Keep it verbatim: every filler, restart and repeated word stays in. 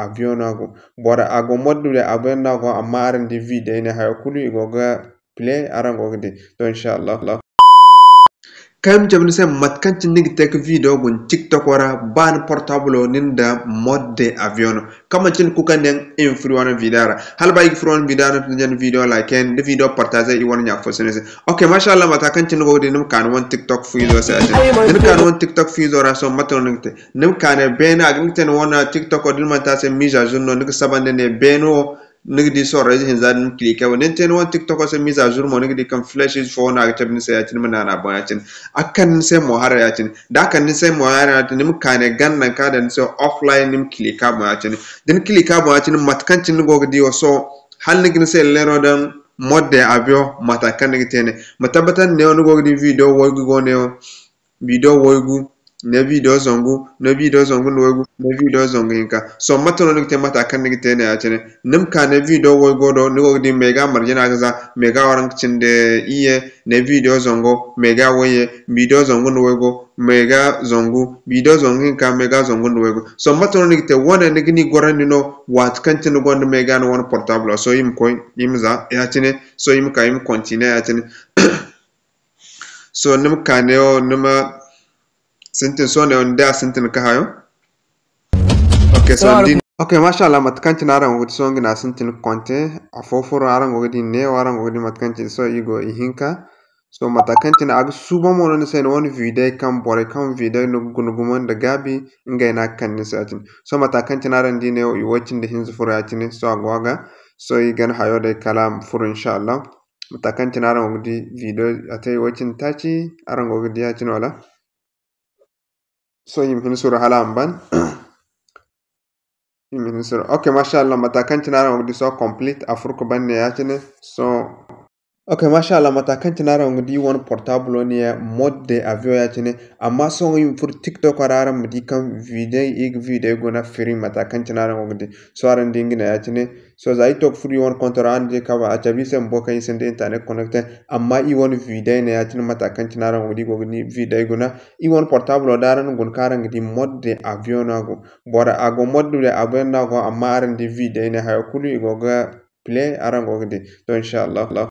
avion no a go. Bora a go mode de avion no a go, amma araŋ di video ne hayo kulu i go ga play, araŋ go ga di. To, inshallah. Kaŋ ay ma cabe ni se mate kaŋ cine ni ga te ka video guna TikTok ra, ba ni portable nin da mode de avion no. Kaŋ manci ni kuka ne i ma furo wane video ra. Hala ba i ga furo wane video ra, ni ga video like yaŋ, da video partage i wane ɲa fo se ni se. Ok, mashallah, mata kaŋ cine ni go ga di, ni ma ka ni wane TikTok fu izo se a cine. Da ni ka ni wane TikTok fu izo ra, so mate no ni ga te. Ni ma ka ne beene a ga ni ga te ni wane TikTok din manti a se mise à jour no, ni ga saba nda ne beene wo, ni ga di sorro ize hinza din cliquer wo. Da ni te ni wane TikTok se mise à jour mo, ni ga di kaŋ flèche ize fo no a ga cabe ni se ya cine, ma naana boŋ ya cine. A ga kande ni se mo haray ya cine. Da a kande ni se mo haray ya cine, ni ma ka ne ganda nangu kaŋ a daŋ ni se offline, ni ma cliquer boŋ ya cine. Da ni cliquer boŋ ya cine, mate kaŋ cine ni go ga di wo, so, hala ni ga ni se leero daŋ mode de avion, mata kaŋ ni ga te ne. Ma tabbatar ne wo ni go ga di video waygu go ne wo. Video waygu, ne video zangu, ne video zangu nda waygu, ne video zangu hinka. So, mate no ni ga te, mata kaŋ ni ga te ne ya cine. Ni ma ka ne video waygo do, ni go ga di mega marjina ga za, mega waranka cindi iyye, ne video zango, mega wayye, video zangu nda waygo, mega zangu, video zangu hinka, mega zangu nda waygo. So, mate no ni ga te, wane ni ga ni gorandi no, waati kaŋ cine gonda mega ni wane portable. So, i ma koy, i ma za, ya cine, so, i ma ka, i ma continue, ya cine. So, ni ma ka neewo, ni ma sintin, so neewo, ni di a sintin ka hayo. Ok, so, ni di, ok, mashallah, mate kaŋ cine araŋ go ga di, so, nga na sintin konte, afo furo, araŋ go ga di neewo, araŋ go ga di mate kaŋ cine, so, i go, i hinka. So, mate kaŋ cine a ga suuban mo no ni se, ni wane video kaŋ borey kaŋ video ni ga guna gumo nda gaabi, ngey no a ga kande ni se ya cine. So, mate kaŋ cine araŋ di neewo, i way cindi hinza furo ya cine, so, a go a ga. So, i ga ni hayo day kala a ma furo, inshallah. Mata kaŋ cine araŋ go ga di video a te way cindi taaci, araŋ go ga di ya cine wala? So, i ma hin suuru hala a ma ban. I ma hin suuru. Ok, mashallah, mata kaŋ cine araŋ go ga di so complete, a furo ka ban ne ya cine. So, ok, mashallah, mata kaŋ cine araŋ go ga di wane portable ne ya mode de avion ya cine. Amma sohõ i ma furo TikTok ra, araŋ ma di kaŋ video, i ga video guna free, mata kaŋ cine araŋ go ga di. So, araŋ di nga ne ya cine. So, za i to ga furo i wane konto ra, araŋ di ka ba a cabe i se bumbo kaŋ i sinda internet connecté. Amma i wane video ne ya cine, mata kaŋ cine araŋ go ga di, go ga di video guna. I wane portable da araŋ na guna kaŋ araŋ ga di mode de avion no a go. Bora a go mode de avion no a go, amma araŋ di video ne hayo kulu i go ga play, araŋ go ga di. To, inshallah.